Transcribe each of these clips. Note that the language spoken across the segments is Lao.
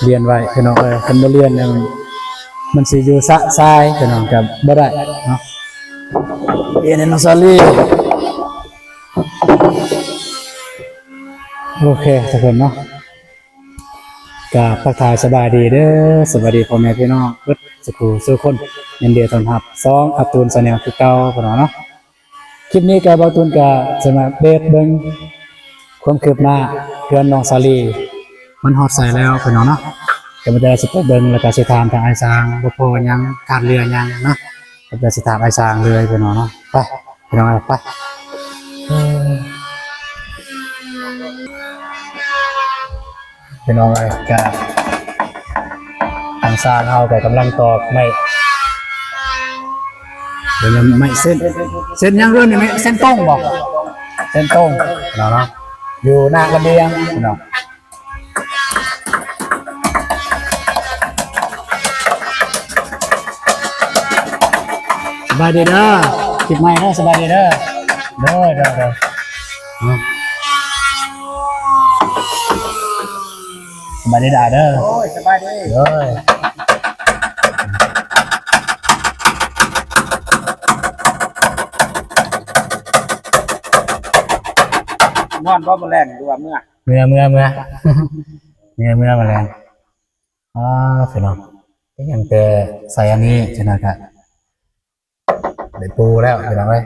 ລຽນໄວ້ພີ່ນ້ອງເອີຍ, ຄັນບໍ່ລຽນນີ້ມັນຊິຢູ່ຊະຊາຍພີ່ນ້ອງ ກໍບໍ່ໄດ້ເນາະ. ລຽນໃຫ້ນ້ອງສາລີ. ໂອເຄທຸກຄົນເນາະ, ກາບທັກທາຍສະບາຍດີເດີ, ສະບາຍດີພໍ່ແມ່ພີ່ນ້ອງເບິດສູ່ຜູ້ສູ່ຄົນ, ຍິນດີຕ້ອນຮັບຊ່ອງອາຕູນແຊນແນວຄືເກົ່າພີ່ນ້ອງເນາະ. ຄລິບນີ້ກໍບ່າວຕູນກໍຈະມາອັບເດດເບິ່ງຄວາມຄືບໜ້າເຮືອນນ້ອງສາລີ ມັນຮອດໃສແລ້ວພີ່ນ້ອງເນາະ. ກໍມີແຕ່ຊິໄປເບິ່ງ ແລ້ວກໍຊິຖາມທາງອ້າຍຊ່າງ ບໍ່ພໍຫຍັງ ຂາດເຫຼືອຫຍັງເນາະ, ກໍຈະຊິຖາມອ້າຍຊ່າງເລີຍພີ່ນ້ອງເນາະ. ໄປພີ່ນ້ອງເອີຍ ໄປ. ພີ່ນ້ອງເອີຍ ກະທາງຊ່າງເຮົາກະກຳລັງຕອກໄມ້ ເປັນໄມ້ເສັ້ນ ເສັ້ນຫຍັງເອີ້ນນີ້ ໄມ້ເສັ້ນຕົງບໍ? ເສັ້ນຕົງເນາະ ຢູ່ໜ້າລະບຽງເນາະ. ສະບາຍດີເດີ ຄລິບໃໝ່ເດີ ສະບາຍດີເດີ ໂດຍ ໂດຍ ໂດຍ ສະບາຍດີດາເດີ ໂອ້ຍ ສະບາຍດີ ໂດຍ ນອນບໍ່ມື້ແລງ ຫຼືວ່າເມືອ? ເມືອ ເມືອ ເມືອ ເມືອ ເມືອ ມື້ແລງ. ອ່າ ພີ່ນ້ອງ ຍັງແຕ່ໃສ່ອັນນີ້ຈັ່ງນັ້ນກະໄດ້ປູແລ້ວ ພີ່ນ້ອງເອີຍ.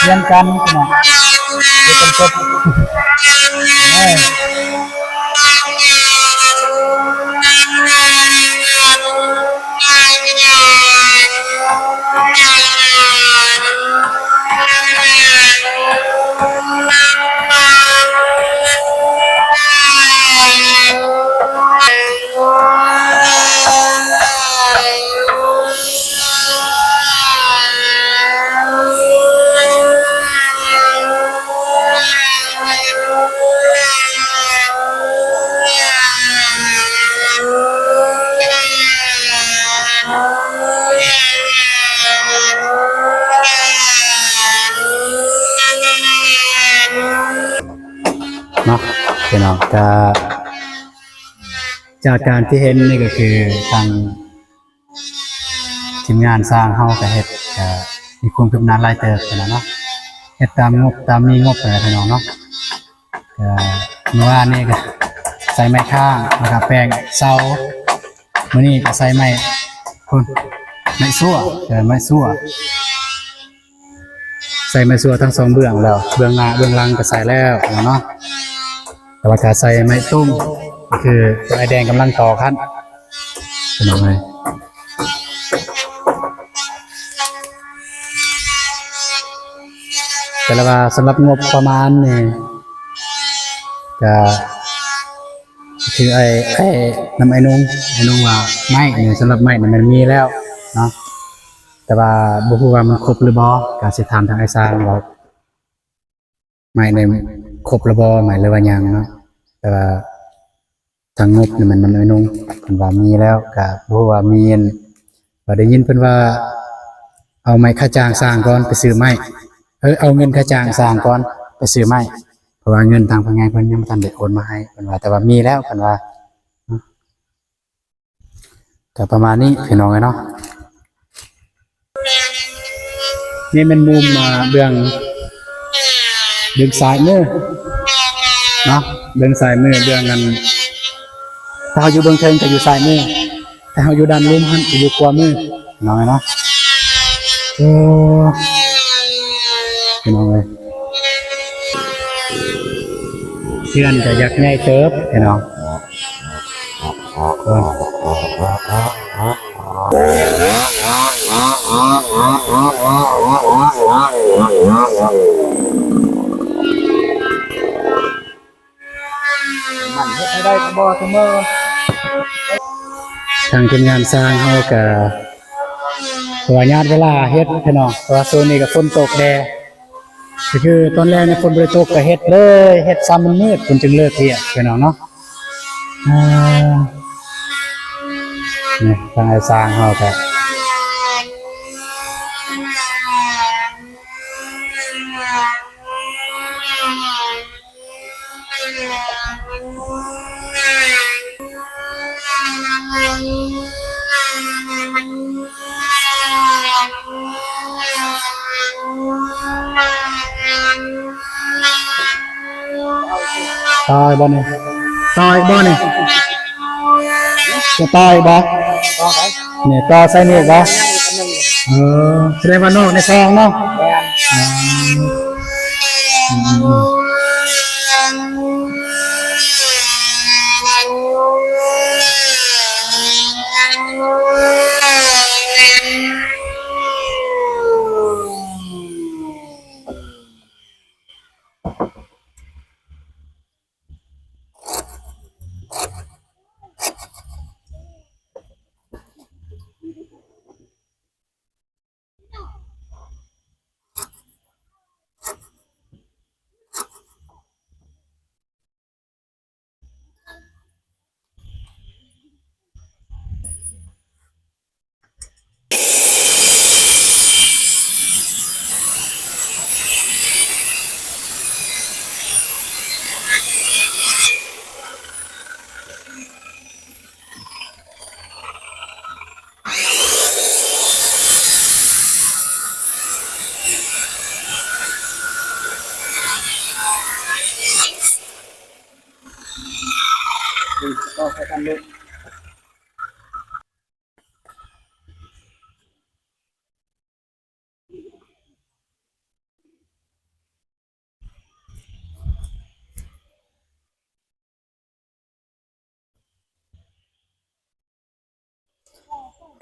ຮຽນກັນພີ່ນ້ອງ ເຮັດກັນຈົບ ເອີ. ເນາະ ພີ່ນ້ອງ ກະຈາກການທີ່ເຫັນນີ້ກໍຄືທາງທີມງານຊ່າງເຮົາກໍເຮັດ ກໍມີຄວາມຄືບໜ້າຫຼາຍເຕີບຫັ້ນນະເນາະ ເຮັດຕາມງົບ ຕາມມີງົບຫັ້ນນະພີ່ນ້ອງເນາະ. ກໍມື້ວານນີ້ກໍໃສ່ໄມ້ຄ້າງ ແລ້ວກໍແປງເສົາ, ມື້ນີ້ກໍໃສ່ໄມ້ ພຸ້ນ ໄມ້ຊວ ເອີ ໄມ້ຊວ ໃສ່ໄມ້ຊວທັງສອງເບື້ອງແລ້ວ ເບື້ອງໜ້າເບື້ອງຫຼັງກໍໃສ່ແລ້ວເນາະ ແຕ່ວ່າກໍໃສ່ໄມ້ຕຸ້ມ ກໍຄືໄມ້ແດງກຳລັງຕອກຫັ້ນ ພີ່ນ້ອງເອີຍ. ແຕ່ລະວ່າສຳລັບງົບປະມານນີ້ ກະຄືໄອ້ ໄອ້ນຳໄອ້ນຸ່ງ ໄອ້ນຸ່ງວ່າໄມ້ນີ້ ສຳລັບໄມ້ນີ້ມັນມີແລ້ວເນາະ ແຕ່ວ່າບໍ່ຮູ້ວ່າມັນຄົບຫຼືບໍ່ ກະຊິຖາມທາງອ້າຍຊ່າງວ່າ ໄມ້ນີ້ຄົບແລ້ວບໍ່ ໄມ້ ຫຼືວ່າຍັງເນາະ ແຕ່ວ່າທາງງົບນີ້ມັນນຳໄອ້ນຸ່ງ ເພິ່ນວ່າມີແລ້ວ ກະບໍ່ຮູ້ວ່າມີອັນ ວ່າໄດ້ຍິນເພິ່ນວ່າເອົາໄມ້ຄ່າຈ້າງຊ່າງກ່ອນໄປຊື້ໄມ້ ເອີ ເອົາເງິນຄ່າຈ້າງຊ່າງກ່ອນໄປຊື້ໄມ້ ເພາະວ່າເງິນທາງຜູ້ໃຫຍ່ເພິ່ນຍັງບໍ່ທັນໄດ້ໂອນມາໃຫ້ ເພິ່ນວ່າ ແຕ່ວ່າມີແລ້ວ ເພິ່ນວ່າ. ກໍປະມານນີ້ພີ່ນ້ອງເອີຍເນາະ ນີ້ແມ່ນມຸມ ອ່າ ເບື້ອງ ເບື້ອງຊ້າຍມືເນາະ ເບື້ອງຊ້າຍມື ເບື້ອງອັນ ຖ້າເຮົາຢູ່ເບື້ອງເທິງກໍຢູ່ຊ້າຍມື ຖ້າເຮົາຢູ່ດ້ານລຸ່ມຫັ້ນກໍຢູ່ຂວາມື ພີ່ນ້ອງເອີຍເນາະ. ໂອ້ ພີ່ນ້ອງເອີຍ ເຮືອນກໍຢາກໃຫຍ່ເຕີບພີ່ນ້ອງ ເອີ. ທາງທີມງານຊ່າງເຮົາກະ ເພາະວ່າຍາດເວລາເຮັດພີ່ນ້ອງ ເພາະວ່າຊ່ວງນີ້ກະຝົນຕົກແດ່ ກະຄືຕອນແລກນີ້ຝົນບໍ່ໄດ້ຕົກ ກະເຮັດເລີຍ ເຮັດຊ່ຳມັນມືດ ເພິ່ນຈຶ່ງເລີກວຽກພີ່ນ້ອງເນາະ. ອ່າ ນີ້ທາງອ້າຍຊ່າງເຮົາກະ ຕໍ່ອີກບໍ່ນີ້? ຕໍ່ອີກບໍ່ນີ້? ຈະຕໍ່ອີກບໍ່? ນີ້ຕໍ່ໃສ່ນີ້ອີກບໍ່? ເອີ ສະແດງວ່ານອກໃນຊ່ອງເນາະ. ແມ່ນ. ອືມ ອືມ ອືມ.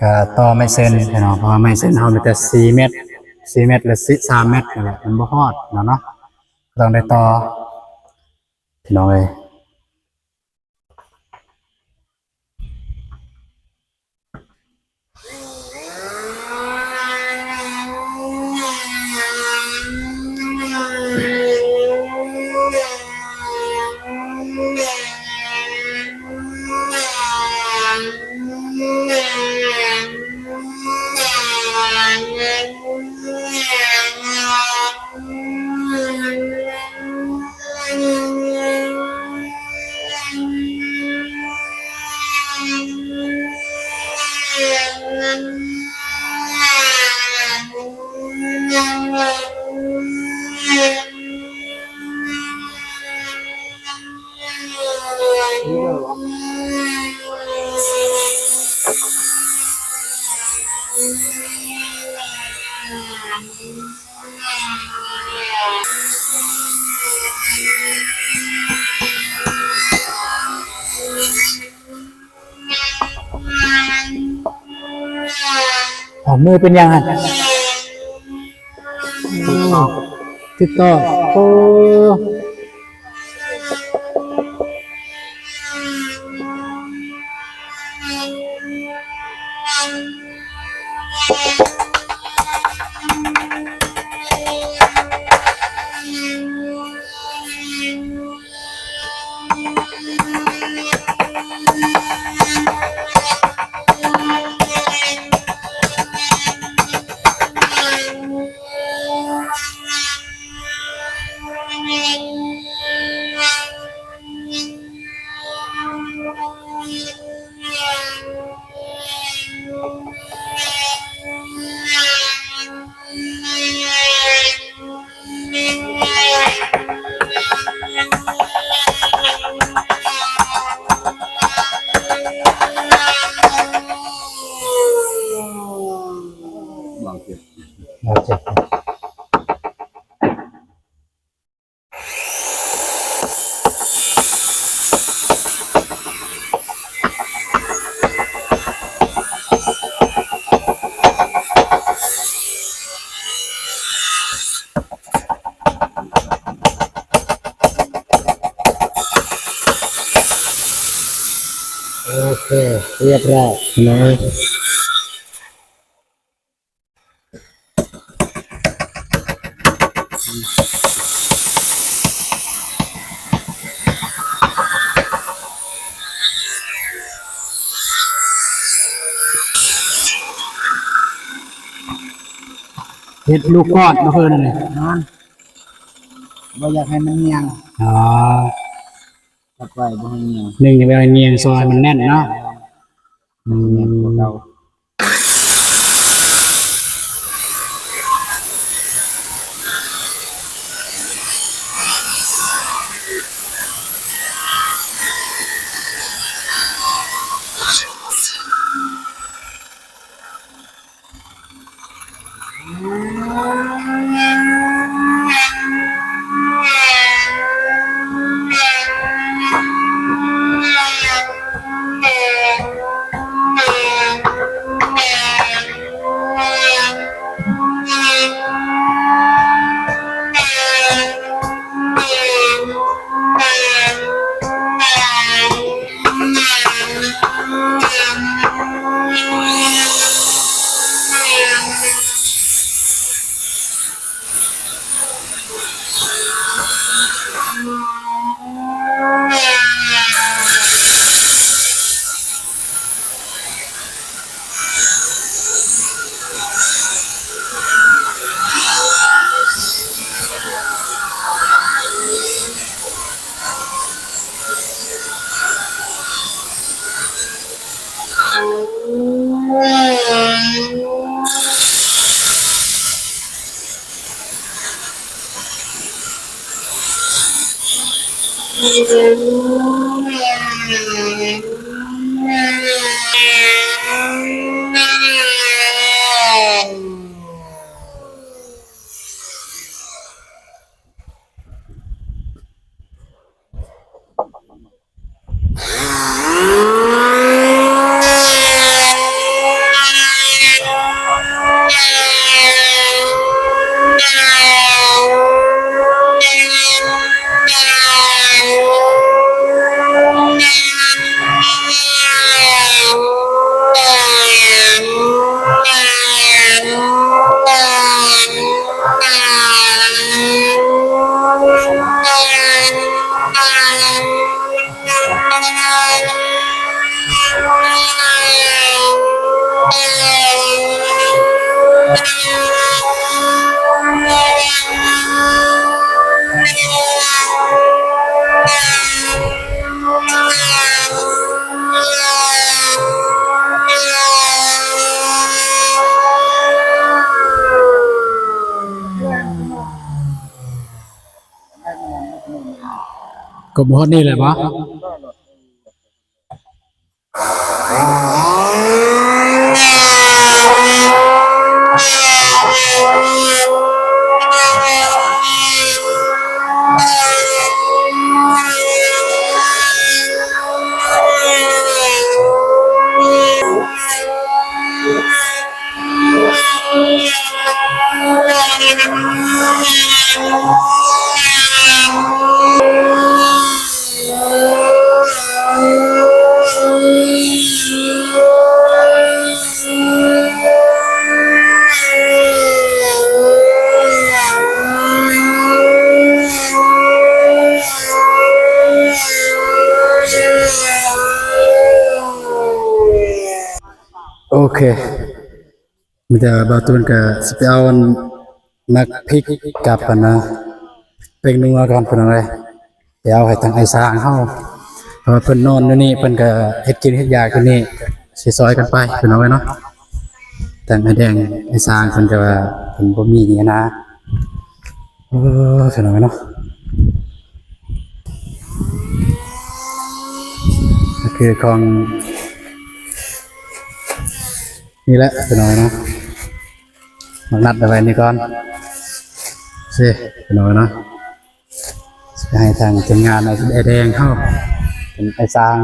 ກະຕໍ່ໄມ້ເຊັນພີ່ນ້ອງ ເພາະວ່າໄມ້ເຊັນເຮົາມີແຕ່ສີ່ແມັດ ສີ່ແມັດ ຫຼື ສາມແມັດນັ້ນແຫຼະ ມັນບໍ່ຮອດແລ້ວເນາະ ກະຕ້ອງໄດ້ຕໍ່ພີ່ນ້ອງເອີຍ. ເອົາ ມືເປັນຫຍັງຫັ້ນ? ຕິດຕໍ່ ໂອ້. ຮຽບຮ້ອຍເນາະ. ເຮັດລູກກອດບໍ່ຄືນັ້ນນີ້ ນອນ ບໍ່ຢາກໃຫ້ມັນຍ່ຽງ. ອໍ ຈັບໄວ້ບໍ່ໃຫ້ຍ່ຽງ ໜຶ່ງ ຢ່າໄປຍ່ຽງ ຊອຍໃຫ້ມັນແໜ້ນເນາະ. ອືມ ແໜ້ນກວ່າເກົ່າ. ກໍບໍ່ຮອດນີ້ແຫຼະບໍ? ໂອເຄ ມີແຕ່ບ່າວຕູນກໍຊິໄປເອົາອັນໝາກພິກກັບອັນນະ ແປ້ງນົວກ່ອນພີ່ນ້ອງເອີຍ ໄປເອົາໃຫ້ທາງອ້າຍຊ້າງເຮົາ ເພາະວ່າເພິ່ນນອນຢູ່ນີ້ ເພິ່ນກໍເຮັດກິນເຮັດຢາກຢູ່ນີ້ ຊິຊ່ອຍກັນໄປພີ່ນ້ອງເອີຍເນາະ. ທາງອ້າຍແດງອ້າຍຊ້າງເພິ່ນກໍວ່າເພິ່ນບໍ່ມີຫັ້ນນະ. ເອີ ພີ່ນ້ອງເນາະ ກໍຄືຂອງນີ້ແຫຼະພີ່ນ້ອງເນາະ ມານັດເອົາໄວ້ນີ້ກ່ອນ ເຊ ພີ່ນ້ອງເນາະ ຊິໃຫ້ທາງທີມງານອ້າຍແດງເຮົາ ເປັນອ້າຍຊ້າງ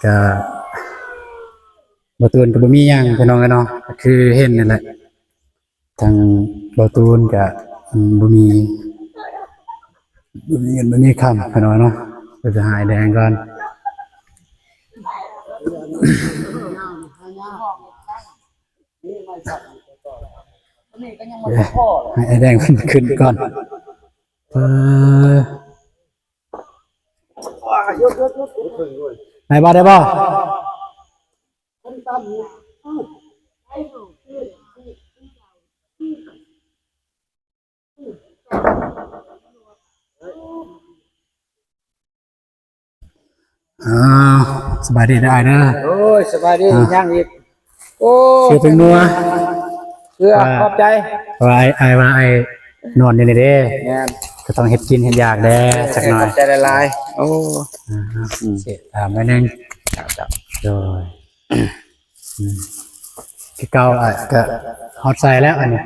ກະ ບ່າວຕູນກໍບໍ່ມີຫຍັງພີ່ນ້ອງເອີຍເນາະ ກໍຄືເຫັນນີ້ແຫຼະ ທາງບ່າວຕູນກະ ອືມ ບໍ່ມີ ບໍ່ມີເງິນບໍ່ມີຄຳພີ່ນ້ອງເນາະ ກໍຈະຫາອ້າຍແດງກ່ອນ. ໃຫ້ອ້າຍແດງເພິ່ນຂຶ້ນກ່ອນ. ເອີ ໄດ້ບໍ່ ໄດ້ບໍ່? ອ້າວ ສະບາຍດີເດີອ້າຍເດີ. ໂອ້ຍ ສະບາຍດີ. ອ່າ ຍັງອີກ. ໂອ້ ເສືອເປັນນົວ ເສືອ ອ່າ ຂອບໃຈ. ວ່າອ້າຍ ອ້າຍວ່າອ້າຍນອນຢູ່ນີ້ເດ້. ແມ່ນ. ກໍຕ້ອງເຮັດກິນເຮັດຢາກແດ່ ເອີ ຈັກໜ້ອຍ. ຂອບໃຈຫຼາຍໆ. ໂອ້ ອ່າ ອືມ ຊິຖາມໜ້ອຍໜຶ່ງ. ເຈົ້າ ເຈົ້າ. ໂດຍ. ອືມ ຄືເກົ່າ ອ່າ ກໍຮອດໃສແລ້ວອັນນີ້?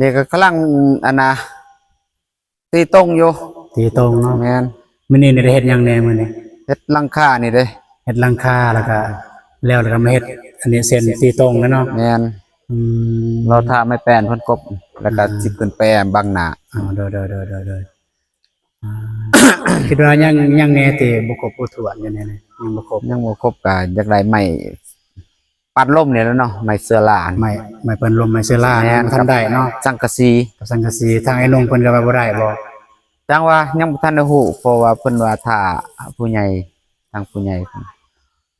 ນີ້ກໍກຳລັງ ອັນນ່າ ຕີຕົງຢູ່. ຕີຕົງເນາະ. ແມ່ນ. ມື້ນີ້ນີ້ໄດ້ເຮັດຫຍັງແດ່ມື້ນີ້? ເຮັດຫຼັງຄານີ້ເດ້. ເຮັດຫຼັງຄາ ແລ້ວກໍ ແລ້ວ ແລ້ວກໍມາເຮັດອັນນີ້ເຊັ່ນຕີຕົງແລ້ວເນາະ. ແມ່ນ. ອືມ ລໍຖ້າໄມ້ແປ້ນເພິ່ນກົບ ແລ້ວກໍ ອ່າ ຊິຂຶ້ນໄປບັງໜ້າ. ອໍ ໂດຍໆ ອ່າ ຄິດວ່າຍັງ ຍັງແດ່ທີ່ບໍ່ຄົບບໍ່ຖ້ວນຢູ່ໃນນີ້ ຍັງບໍ່ຄົບ. ຍັງບໍ່ຄົບ ກໍຢາກໄດ້ໄມ້ ປານລົມນີ້ແຫຼະເນາະ ໄມ້ເຊື້ອລາ. ໄມ້ ໄມ້ປານລົມ ໄມ້ເຊື້ອລາ. ແມ່ນ. ຍັງບໍ່ທັນໄດ້ເນາະ. ສັງກະສີ ກັບສັງກະສີ ທາງອ້າຍນົງເພິ່ນກໍວ່າບໍ່ໄດ້ບໍ່? ຈັ່ງວ່າຍັງບໍ່ທັນໄດ້ຮູ້ ເພາະວ່າເພິ່ນວ່າຖ້າຜູ້ໃຫຍ່ ທາງຜູ້ໃຫຍ່ເພິ່ນ.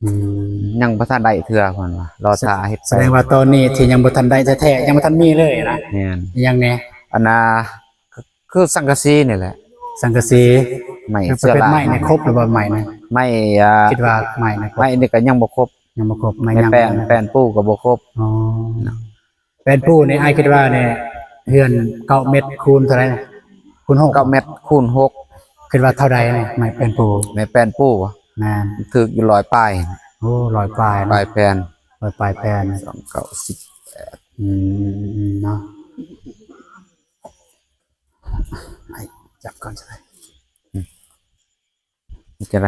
ອືມ ຍັງບໍ່ທັນໄດ້ເທື່ອເພິ່ນວ່າ ລໍຖ້າເຮັດໄປ. ສະແດງວ່າຕອນນີ້ທີ່ຍັງບໍ່ທັນໄດ້ແທ້ໆ ຍັງບໍ່ທັນມີເລີຍນະ. ແມ່ນ. ຍັງແດ່? ອັນນ່າ ຄືສັງກະສີນີ້ແຫຼະ. ສັງກະສີ ໄມ້ເຊື້ອລາ. ໄມ້ນີ້ຄົບຫຼືບໍ່ໄມ້ນີ້? ໄມ້ ອ່າ ຄິດວ່າໄມ້ນີ້ຄົບ. ໄມ້ນີ້ກໍຍັງບໍ່ຄົບ. ຍັງບໍ່ຄົບ ໄມ້ ໄມ້ຫຍັງ? ແປ້ນ ແປ້ນປູກໍບໍ່ຄົບ. ອໍ ແປ້ນປູນີ້ ອ້າຍຄິດວ່ານີ້ ເຮືອນເກົ້າແມັດຄູນເທົ່າໃດນະ? ຄູນຫົກ ເກົ້າແມັດຄູນຫົກ. ຄິດວ່າເທົ່າໃດນີ້ ໄມ້ແປ້ນປູ? ໄມ້ແປ້ນປູ ແມ່ນ ຖືກຢູ່ຮ້ອຍປາຍ. ໂອ້ ຮ້ອຍປາຍເນາະ. ປາຍແຜ່ນ ຮ້ອຍປາຍແຜ່ນ. ສອງ ເກົ້າ ສິບແປດ. ອືມ ເນາະ. ໃຫ້ຈັບກ່ອນກໍໄດ້. ອືມ ເຮັດຈັ່ງໃດ?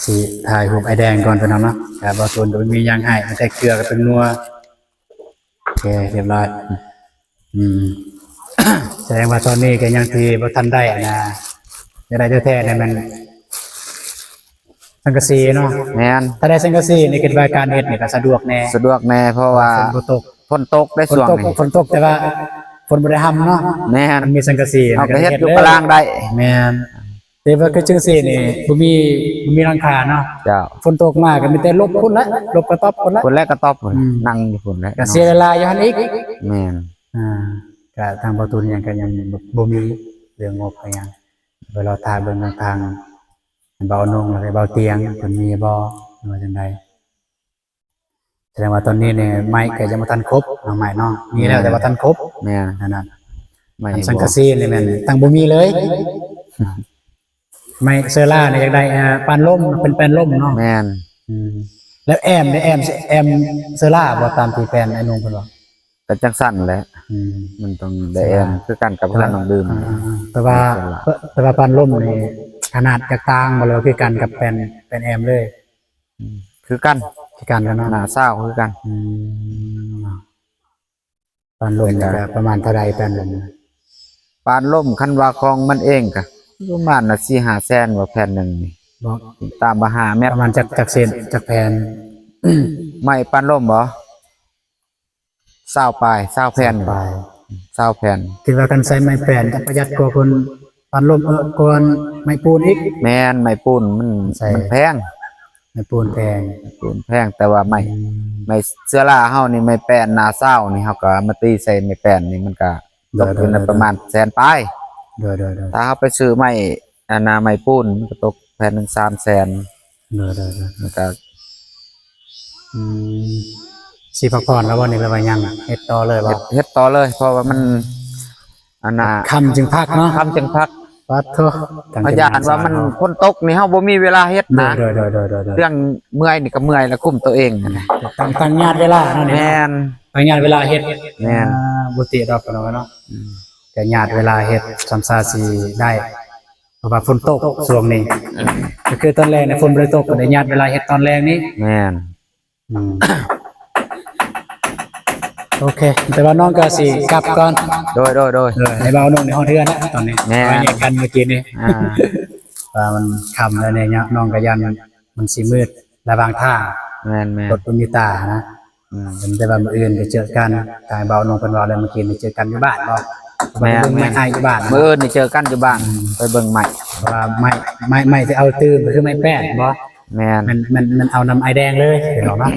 ຊິຖ່າຍຮູບອ້າຍແດງກ່ອນ ພີ່ນ້ອງເນາະ. ກໍບໍ່ຕົນກໍບໍ່ມີຫຍັງໃຫ້ ມີແຕ່ເກືອກັບແປ້ງນົວ. ໂອເຄ ຮຽບຮ້ອຍ. ອືມ ສະແດງວ່າຕອນນີ້ກໍຍັງທີ່ບໍ່ທັນໄດ້ນະ. ຢາກໄດ້ແທ້ໆນີ້ແມ່ນ ສັງກະສີເນາະ. ແມ່ນ. ຖ້າໄດ້ສັງກະສີນີ້ ຄິດວ່າການເຮັດນີ້ກໍສະດວກແດ່. ສະດວກແດ່ ເພາະວ່າຝົນບໍ່ຕົກ. ຝົນຕົກໄດ້ຊ່ວງນີ້. ຝົນຕົກ ຝົນຕົກ ແຕ່ວ່າຝົນບໍ່ໄດ້ຫ້ຳເນາະ. ແມ່ນ. ມັນມີສັງກະສີ ເຮົາກໍເຮັດຢູ່ຕາລາງໄດ້. ແມ່ນ. ແຕ່ວ່າຄືຈັ່ງຊີ້ນີ້ ບໍ່ມີ ບໍ່ມີຫຼັງຄາເນາະ. ເຈົ້າ. ຝົນຕົກມາກໍມີແຕ່ຫຼົບພຸ້ນແຫຼະ ຫຼົບກະຕ໊ອບພຸ້ນແຫຼະ. ພຸ້ນແຫຼະ ກະຕ໊ອບພຸ້ນ. ອືມ ນັ່ງຢູ່ພຸ້ນແຫຼະ. ກໍເສຍເວລາຢູ່ຫັ້ນອີກ. ແມ່ນ. ອ່າ ກະທາງເບົາຕູນຫຍັງກໍຍັງບໍ່ມີເລື່ອງງົບຫຍັງ. ໄປລໍຖ້າເບິ່ງທາງ ເບົານົງ ແລະ ເບົາຕຽງ ເພິ່ນມີບໍ່ ຫຼືວ່າຈັ່ງໃດ? ສະແດງວ່າຕອນນີ້ນີ້ໄມ້ກໍຍັງບໍ່ທັນຄົບເນາະ ໄມ້ເນາະ ມີແລ້ວແຕ່ບໍ່ທັນຄົບ. ແມ່ນ. ນັ້ນນະ ໄມ້ ອັນສັງກະສີນີ້ແມ່ນຕັ້ງບໍ່ມີເລີຍ. ໄມ້ເຊີລານີ້ຢາກໄດ້ ອ່າ ປານລົມ ເປັນແປ້ນລົມເນາະ. ແມ່ນ. ອືມ ແລ້ວແອ້ມເດ ແອ້ມ ແອ້ມເຊີລາບໍ່ ຕາມທີ່ແປ້ນອ້າຍນົງເພິ່ນວ່າ? ກໍຈັ່ງຊັ້ນແຫຼະ. ອືມ ມັນຕ້ອງໄດ້ແອ້ມຄືກັນກັບເຮືອນນ້ອງດື່ມ. ອ່າໆໆ ແຕ່ວ່າ ແຕ່ວ່າປານລົມນີ້ຂະໜາດຈະຕ່າງບໍ່ ຫຼືວ່າຄືກັນກັບແປ້ນ ແປ້ນແອ້ມເລີຍ? ອືມ ຄືກັນ. ຄືກັນແຫຼະເນາະ. ໜ້າຊາວຄືກັນ. ອືມ ປານລົມນີ້ກໍປະມານເທົ່າໃດ ປານລົມ? ປານລົມ ຄັນວ່າຂອງມັນເອງກໍປະມານສີ່ຫ້າແສນວ່າແຜ່ນໜຶ່ງນີ້. ບໍ່ ຕາມວ່າຫ້າແມັດ. ປະມານຈັກ ຈັກເສັ້ນ ຈັກແຜ່ນ? ໄມ້ປານລົມບໍ່? ຊາວປາຍ ຊາວແຜ່ນ. ຊາວປາຍ. ຊາວແຜ່ນ. ຄິດວ່າຄັນໃຊ້ໄມ້ແປ້ນຈະປະຢັດກວ່າຄົນປານລົມ ເອີ ກວ່າໄມ້ປູນອີກ? ແມ່ນ ໄມ້ປູນມັນ ມັນແພງ. ໄມ້ປູນແພງ. ໄມ້ປູນແພງ ແຕ່ວ່າໄມ້ ອືມ ໄມ້ເຊື້ອລາເຮົານີ້ ໄມ້ແປ້ນໜ້າຊາວນີ້ ເຮົາກໍເອົາມາຕີໃສ່ໄມ້ແປ້ນນີ້ ມັນກໍຕົກຢູ່ໃນປະມານແສນປາຍ. ໂດຍໆໆ. ຖ້າເຮົາໄປຊື້ໄມ້ ອັນນ່າ ໄມ້ປູນ ມັນກໍຕົກແຜ່ນໜຶ່ງສາມແສນ. ໂດຍໆໆ. ມັນກໍ ອືມ ຊິພັກຜ່ອນແລ້ວບໍ່ນີ້ ຫຼືວ່າຍັງ ເຮັດຕໍ່ເລີຍບໍ່? ເຮັດ ເຮັດຕໍ່ເລີຍ ເພາະວ່າມັນ ອັນນ່າ ຄ່ຳຈຶ່ງພັກເນາະ. ຄ່ຳຈຶ່ງພັກ. ປາດໂທ ຢ້ານວ່າມັນຝົນຕົກນີ້ ເຮົາບໍ່ມີເວລາເຮັດນະ. ໂດຍໆໆໆ. ເລື່ອງເມື່ອຍນີ້ກໍເມື່ອຍ ແລ້ວຄຸມຕົວເອງນະ. ຕ້ອງ ຕ້ອງຍາດເວລາເນາະນີ້ເນາະ. ແມ່ນ. ຕ້ອງຍາດເວລາເຮັດ. ແມ່ນ. ອ່າ ບໍ່ຕິດອກເນາະ. ອືມ ກໍຍາດເວລາເຮັດ ສ່ຳຊາຊິໄດ້ ເພາະວ່າຝົນຕົກຊ່ວງນີ້. ອືມ ກໍຄືຕອນແລງນີ້ຝົນບໍ່ໄດ້ຕົກ ກໍໄດ້ຍາດເວລາເຮັດຕອນແລງນີ້. ແມ່ນ. ອືມ ໂອເຄ ແຕ່ວ່ານ້ອງກໍຊິກັບກ່ອນ. ໂດຍໆໆ. ເອີ ໃຫ້ເບົານົງໃນຮອດເຮືອນແລ້ວຕອນນີ້. ແມ່ນ. ວ່າແຍກກັນເມື່ອກີ້ນີ້. ອ່າ ວ່າມັນຄ່ຳແລ້ວແດ່ເນາະ ນ້ອງກໍຢ້ານມັນຊິມືດ. ລະຫວ່າງທາງ ແມ່ນໆ ລົດບໍ່ມີຕານະ ອືມ ແຕ່ວ່າມື້ອື່ນໄປເຈີກັນ ທາງເບົານົງເພິ່ນເວົ້າແລ້ວ ມື້ກີ້ນີ້ເຈີກັນຢູ່ບ້ານບໍ່? ແມ່ນໆ ໄປເບິ່ງໄມ້ອ້າຍຢູ່ບ້ານ ມື້ອື່ນນີ້ເຈີກັນຢູ່ບ້ານ ອືມ ໄປເບິ່ງໄມ້ ເພາະວ່າໄມ້ ໄມ້ ໄມ້ທີ່ເອົາຕື່ມກໍຄືໄມ້ແປ້ນບໍ່? ແມ່ນ ມັນ ມັນ ມັນເອົານຳອ້າຍແດງເລີຍ ເຫັນບໍ່ເນາະ?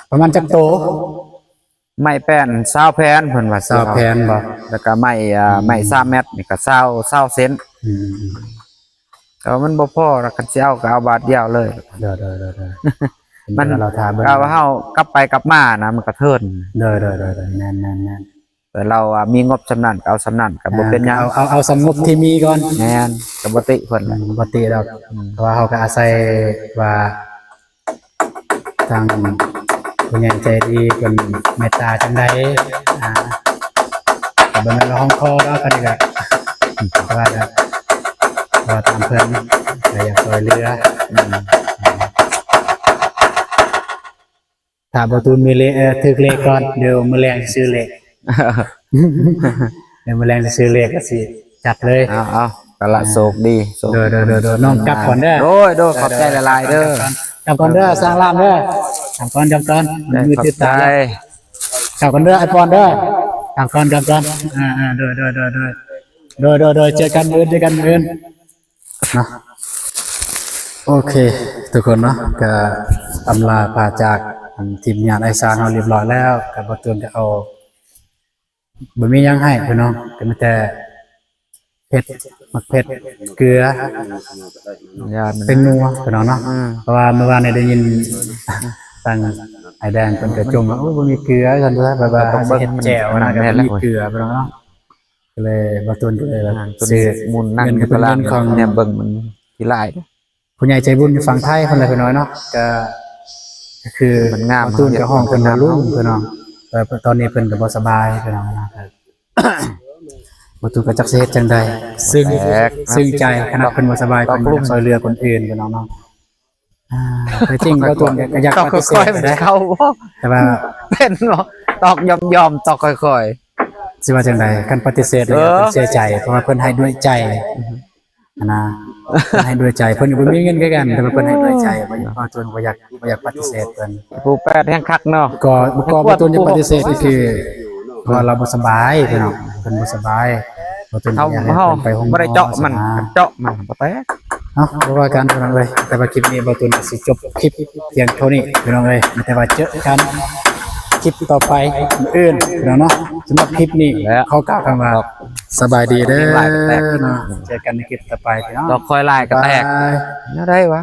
ປະມານຈັກໂຕ? ໄມ້ແປ້ນຊາວແຜ່ນ ເພິ່ນວ່າຊາວແຜ່ນບໍ່? ແລ້ວກໍໄມ້ ອ່າ ອືມ ໄມ້ສາມແມັດນີ້ກໍຊາວ ຊາວເຊັນ ອືມ ແຕ່ວ່າມັນບໍ່ພໍ ຄັນຊິເອົາກໍເອົາບາດດຽວເລີຍ ໂດຍໆໆ ມັນ ເຮົາຖ້າເບິ່ງ ກໍວ່າເຮົາກັບໄປກັບມານະ ມັນກະເທີນ ໂດຍໆໆໆ ແມ່ນໆໆ ແຕ່ລາວວ່າມີງົບສ່ຳນັ້ນກໍເອົາສ່ຳນັ້ນ ກໍບໍ່ເປັນຫຍັງ ເອົາ ເອົາ ເອົາສ່ຳງົບທີ່ມີກ່ອນ ແມ່ນ ກໍບໍ່ຕິເພິ່ນ ອືມ ບໍ່ຕິດອກ ອືມ ເພາະວ່າເຮົາກໍອາໄສວ່າ ທາງຜູ້ໃຫຍ່ໃຈດີເພິ່ນເມດຕາຈັ່ງໃດ ອ່າ ກໍບໍ່ແມ່ນວ່າຮ້ອງຂໍດອກ ອັນນີ້ກໍ ແຕ່ວ່າ ແຕ່ວ່າຕາມເພິ່ນ ກໍຢາກຊ່ວຍເຫຼືອ ອືມ ຖ້າບໍ່ຕູນມີເລກ ເອີ ຖືກເລກກ່ອນ ດຽວມື້ແລງຊິຊື້ເລກ ດຽວມື້ແລງຊິຊື້ເລກກໍຊິຈັດເລີຍ ເອົາໆ ກະລະໂຊກດີ ໂຊກ ໂດຍໆໆ ນ້ອງກັບກ່ອນເດີ ໂດຍໆ ຂອບໃຈຫຼາຍໆເດີ ກັບກ່ອນເດີ ສ້າງລາມເດີ ກັບກ່ອນ ກັບກ່ອນ ມື້ຕິດຕາ ກັບກ່ອນເດີ ອ້າຍປອນເດີ ກັບກ່ອນ ກັບກ່ອນ ອ່າໆ ໂດຍໆໆ ໂດຍໆ ເຈີກັນມື້ອື່ນ ເຈີກັນມື້ອື່ນ ເນາະ ໂອເຄ ທຸກຄົນເນາະ ກະອຳລາພາຈາກ ອັນ ທີມງານອ້າຍຊ້າງເຮົາຮຽບຮ້ອຍແລ້ວ ກະບໍ່ຕູນກະເອົາ ບໍ່ມີຫຍັງໃຫ້ພີ່ນ້ອງ ກໍມີແຕ່ເຜັດ ໝາກເຜັດ ເກືອ ຢາມັນ ແປ້ງນົວພີ່ນ້ອງເນາະ ອືມ ເພາະວ່າມື້ວານນີ້ໄດ້ຍິນທາງອ້າຍແດງເພິ່ນກໍຈົ່ມວ່າ ໂອ້ ບໍ່ມີເກືອ ວ່າຊັ້ນ ແບບວ່າຊິເຮັດແຈ່ວນະ ກໍບໍ່ມີເກືອພີ່ນ້ອງເນາະ ກໍເລີຍ ບ່າວຕູນກໍເລີຍແບບ ຊື້ໝູນນັ່ງຢູ່ຕະຫຼາດ ເງິນກໍເປັນເງິນຂອງ ແນມເບິ່ງມັນຊິຫຼາຍເດ້ ຜູ້ໃຫຍ່ໃຈບຸນຢູ່ຝັ່ງໄທເພິ່ນແຫຼະພີ່ນ້ອງເນາະ ກໍ ກໍຄື ມັນງາມ ບ່າວຕູນກໍຮ້ອງເພິ່ນວ່າລຸງພີ່ນ້ອງ ແຕ່ຕອນນີ້ເພິ່ນກໍບໍ່ສະບາຍພີ່ນ້ອງ ບ່າວຕູນກໍຈັກຊິເຮັດຈັ່ງໃດ ຊຶ່ງ ແປກ ຊຶ່ງໃຈ ຂະໜາດເພິ່ນບໍ່ສະບາຍ ເພິ່ນກໍຢາກຊ່ວຍເຫຼືອຄົນອື່ນພີ່ນ້ອງເນາະ ອ່າ ແທ້ຈິງບ່າວຕູນກໍຢາກປະຕິເສດໄດ້ ແຕ່ວ່າ ເປັນເນາະ ຕອກຢ່ອມໆ ຕອກຄ່ອຍໆ ຊິວ່າຈັ່ງໃດ ຄັນປະຕິເສດແລ້ວ ເອີ ເພິ່ນເສຍໃຈ ເພາະວ່າເພິ່ນໃຫ້ດ້ວຍໃຈ ຫັ້ນນະ ເພິ່ນໃຫ້ດ້ວຍໃຈ ເພິ່ນກໍບໍ່ມີເງິນຄືກັນ ແຕ່ວ່າເພິ່ນໃຫ້ດ້ວຍໃຈ ບ່າວຕູນບໍ່ຢາກ ບໍ່ຢາກປະຕິເສດເພິ່ນ ຜູ້ແປດແຮງຄັກເນາະ ກໍ ກໍບ່າວຕູນຈະປະຕິເສດກໍຄື ເພາະວ່າລາວບໍ່ສະບາຍພີ່ນ້ອງ ເພິ່ນບໍ່ສະບາຍ ບ່າວຕູນກໍຢາກໃຫ້ເພິ່ນໄປໂຮງໝໍ ເຮົາບໍ່ໄດ້ເຈາະມັນ ເຈາະມັນບໍ່ແຕກ ເນາະ ບໍ່ວ່າກັນພີ່ນ້ອງເອີຍ ແຕ່ວ່າຄລິບນີ້ບ່າວຕູນກໍຊິຈົບຄລິບພຽງເທົ່ານີ້ພີ່ນ້ອງເອີຍ ມີແຕ່ວ່າເຈີກັນຄລິບຕໍ່ໄປມື້ອື່ນພີ່ນ້ອງເນາະ ສຳລັບຄລິບນີ້ ແລ້ວ ຂໍກ່າວຄຳວ່າ ສະບາຍດີເດີເນາະ ເຈີກັນໃນຄລິບຕໍ່ໄປພີ່ນ້ອງ ດອກຄອຍລາຍກໍແຕກ ແນວໃດວະ